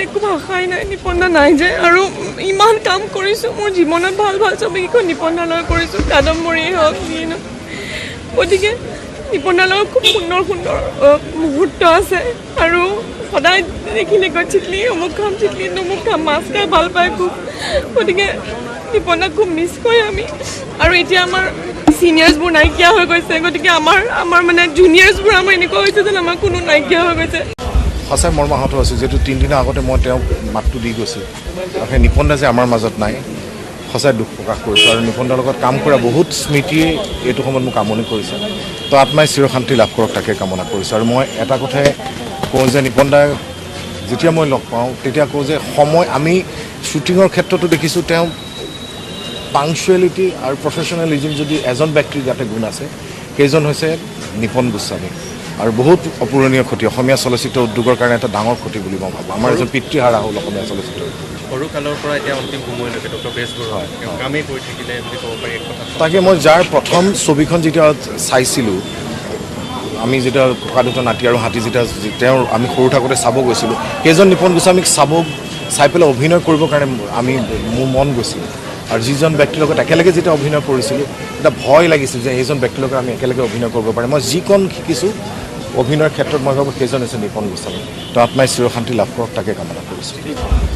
একো ভাষাই নাই। নিপন দা নাই যে আৰু ইমান কাম কৰিছোঁ মোৰ জীৱনত, ভাল ভাল ছবিকেইখন নিপন দাৰ লগত কৰিছোঁ, কাদম্বৰীয়ে হওক, যিয়ে নহওক। গতিকে নিপন দাৰ লগত খুব সুন্দৰ সুন্দৰ মুহূৰ্ত আছে। আৰু সদায় দেখিলে কয়, "চিকলি, অমুক খাম, চিকলি, তমুক খাম।" মাছ খাই ভাল পায় খুব। গতিকে নিপন দাক খুব মিছ কৰে আমি। আৰু এতিয়া আমাৰ ছিনিয়ৰ্ছবোৰ নাইকিয়া হৈ গৈছে। গতিকে আমাৰ মানে জুনিয়ৰ্ছবোৰ আমাৰ এনেকুৱা হৈছে যেন আমাৰ কোনো নাইকিয়া হৈ গৈছে। সঁচাই মৰ্মাহত আছোঁ, যিহেতু 3 দিনৰ আগতে মই তেওঁক মাতটো দি গৈছোঁ আৰু সেই নিপন দা যে আমাৰ মাজত নাই, সঁচাই দুখ প্ৰকাশ কৰিছোঁ। আৰু নিপন দাৰ লগত কাম কৰা বহুত স্মৃতিয়ে এইটো সময়ত মোক আমনি কৰিছে। তো আত্মাই চিৰশান্তি লাভ কৰক, তাকে কামনা কৰিছোঁ। আৰু মই এটা কথাই কওঁ যে নিপন দাক যেতিয়া মই লগ পাওঁ, তেতিয়া কওঁ যে সময়, আমি শ্বুটিঙৰ ক্ষেত্ৰতো দেখিছোঁ, তেওঁ পাংচুৱেলিটি আৰু প্ৰফেচনেলিজিম যদি এজন ব্যক্তিৰ গাতে গুণ আছে, সেইজন হৈছে নিপন গোস্বামী। আৰু বহুত অপূৰণীয় ক্ষতি, অসমীয়া চলচ্চিত্ৰ উদ্যোগৰ কাৰণে এটা ডাঙৰ ক্ষতি বুলি মই ভাবোঁ। আমাৰ এজন পিতৃহাৰা হ'ল অসমীয়া চলচ্চিত্ৰ উদ্যোগ। সৰু কালৰ পৰা এতিয়া অন্তিম সময়লৈকে ডক্টৰ বেজবৰুৱা তেওঁ কামেই কৰি থাকিলে বুলি ক'ব পাৰি এক কথাত। তাকে, মই যাৰ প্ৰথম ছবিখন যেতিয়া চাইছিলোঁ, আমি যেতিয়া ককা দেউতা নাতি আৰু হাতী যেতিয়া তেওঁৰ আমি সৰু থাকোঁতে চাব গৈছিলোঁ, সেইজন নিপন গোস্বামীক চাই পেলাই অভিনয় কৰিবৰ কাৰণে মোৰ মন গৈছিল। আৰু যিজন ব্যক্তিৰ লগত একেলগে যেতিয়া অভিনয় কৰিছিলোঁ, এটা ভয় লাগিছিল যে এইজন ব্যক্তিৰ লগত আমি একেলগে অভিনয় কৰিব পাৰিম। মই যিকণ শিকিছোঁ অভিনয়ৰ ক্ষেত্ৰত, মই ভাবোঁ সেইজন হৈছে নিপন গোস্বামী। তো আত্মাই চিৰশান্তি লাভ কৰক, তাকে কামনা কৰিছোঁ।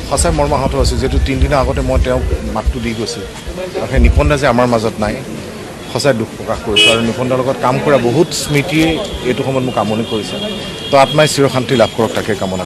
সঁচাই মৰ্মাহত আছোঁ, যিহেতু 3 দিনৰ আগতে মই তেওঁক মাতটো দি গৈছোঁ আৰু সেই নিপন দা যে আমাৰ মাজত নাই, সঁচাই দুখ প্ৰকাশ কৰিছোঁ। আৰু নিপন দাৰ লগত কাম কৰা বহুত স্মৃতিয়ে এইটো সময়ত মোক আমনি কৰিছে। তো আত্মাই চিৰশান্তি লাভ কৰক, তাকে কামনা